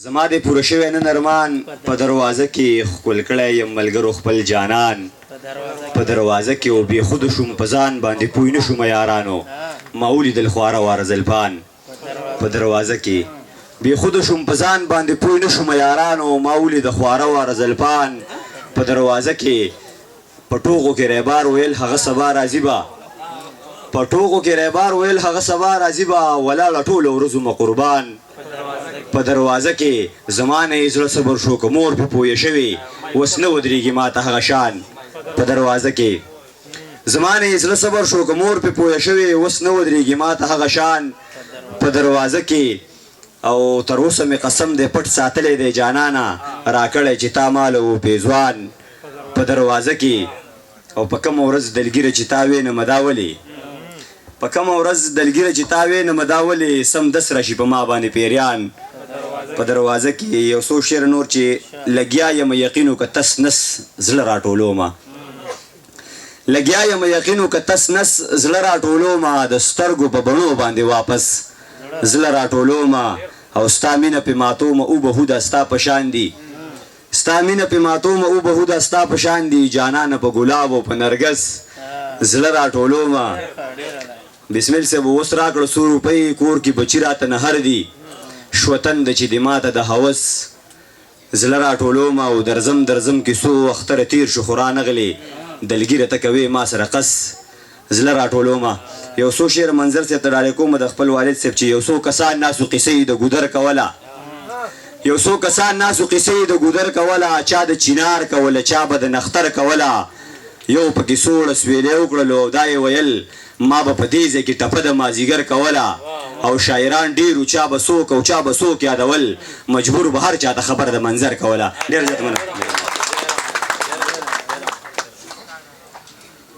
زما دې پوره شوی نن ارمان په دروازه کې ښکل کړی یم ملګرو خپل جانان په دروازه کې او بې خوده شوم په ځان باندې پوه نه شوم یارانو ما ولیدل خواره واره زلفان په دروازه کې بې خوده شوم په ځان باندې پوه نه شوم یارانو ما ولید خواره واره زلفان په دروازه کې په ټوغو کې ریبار ویل هغه سبا راځي به په ټوغو کې ریبار ویل هغه سبا راځي به ولاړه ټوله ورځ ومه قربان په دروازه کې زما نه یې زړه صبر شو که مور په پوه شوې اوس نه ودرېږي ماته هغه شان په دروازه کې زما نه یې زړه صبر شو که مور په پوه شوې اوس نه ودرېږي ماته هغه شان په دروازه کې او تر اوسه مې قسم دی پټ ساتلی دی جانانه راکړی چې تا ماله وو پېزوان په دروازه کې او په کومه ورځ دلګیره چې تا وینمه دا ولې په کومه ورځ دلګیره چې تا وینمه دا ولې سم دس راشي په ما باندې پیریان په دروازه کې یو څو شعر نور چې لګیا یم یقین وکړه تس نس زړه راټولومه لګیا یم یقین وکړه تس نس زړه راټولومه د سترګو په بڼو باندې واپس زړه راټولومه او ستا مینه پې ماتومه اوبه هدا ستا په شان دي ستا مینه پې ماتومه اوبه هدا ستا په شان دي جانانه په ګلاب او په نرګس زړه راټولومه بسمل صاحب اوس راکړه څو روپۍ کور کې بچي راته نهر دي شوه تنده چې دې ماته د هوس زړه راټولومه او درځم درځم کې څو اختره تیر شو خو رانغلې دلګیره ته کوې ما سره قص زړه راټولومه یو څو شعر منظر صاحب ته ډالۍ کوم د خپل والد صاحب چې یو څو کسان ناسو قصه یې د ګودر کوله یو څو کسان ناسو قصه یې د ګودر کوله چا د چینار کوله چا به د نختر کوله یو پکې سوړ اسویلی وکړلو او دا یې ویل ما به په دې ځای کې ټپه د مازیګر کوله او شاعران ډېر وو چا به څوک او چا به څوک یادول مجبور به هر چاته خبره د منظر کوله ډېره زیاته مننه.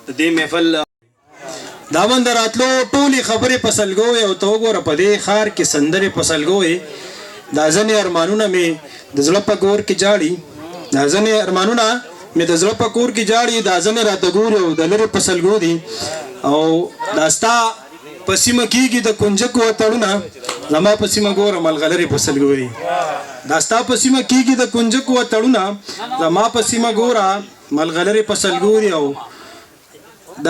د دې محفل. دا من د راتلو ټولې خبرې په سلګو وې او ته وګوره په دې ښار کې سندرې په سلګو وې دا ځنې ارمانونه مې د زړه په ګور کې جاړي دا ځنې ارمانونه مې د زړه په کور کې جاړي دا ځنې راته ګوري او د لرې په سلګو دي او دا ستا په سیمه کېږي د کنجکو اتړونه زما په سیمه ګوره ملغلرې په سلګو دي دا ستا په سیمه کېږي د کنجکو اتړونه زما په سیمه ګوره ملغلرې په سلګو دي او د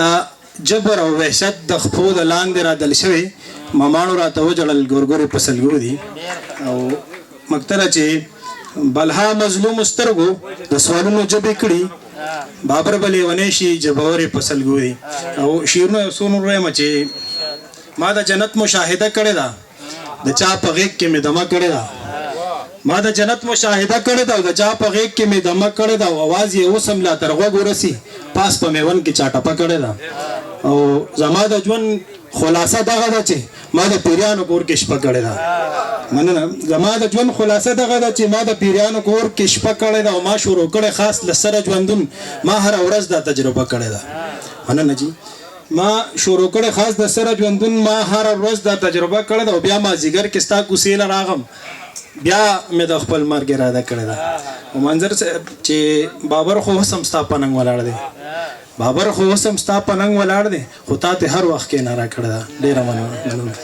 جبر او وحشت د خپو د لاندې را دل شوی مماڼو راته وجړل ګورګورې په سلګو دي او مکتره چې بلها مظلوم سترګو د سوالونو جبې کړي بابر به لیونی شي جبورې په سلګو دي او شعرونه یو څو نور وایم چې ما د جنت مشاهده کړې ده د چا په غیږ کې مې دمه کړې ده ما د جنت مشاهده کړې ده او د چا په غیږ کې مې دمه کړې ده او اواز یې اوس هم لا تر غوږ ورسي پاس په میوند کې چا ټپه کړې ده او زما د ژوند خلاصه دغه ده چې ما د پیریانو کور کې شپه کړې ده مننه زما د ژوند خلاصه دغه ده چې ما د پیریانو کور کې شپه کړې ده او ما شروع کړې خاص له سره ژوندون ما هره ورځ دا تجربه کړې ده مننه جی ما شروع کړی خاص د سره ژوندون ما هره ورځ دا تجربه کړې ده او بیا مازیګر کې ستا کوڅې له راغم بیا مې د خپل مرګ اراده کړې ده او منظر صاحب چې بابر خو اوس هم ستا په ننګ ولاړ دی بابر خو اوس هم ستا په ننګ ولاړ دی خو تا ته هر وخت کې ناره کړې ده ډېره مننه.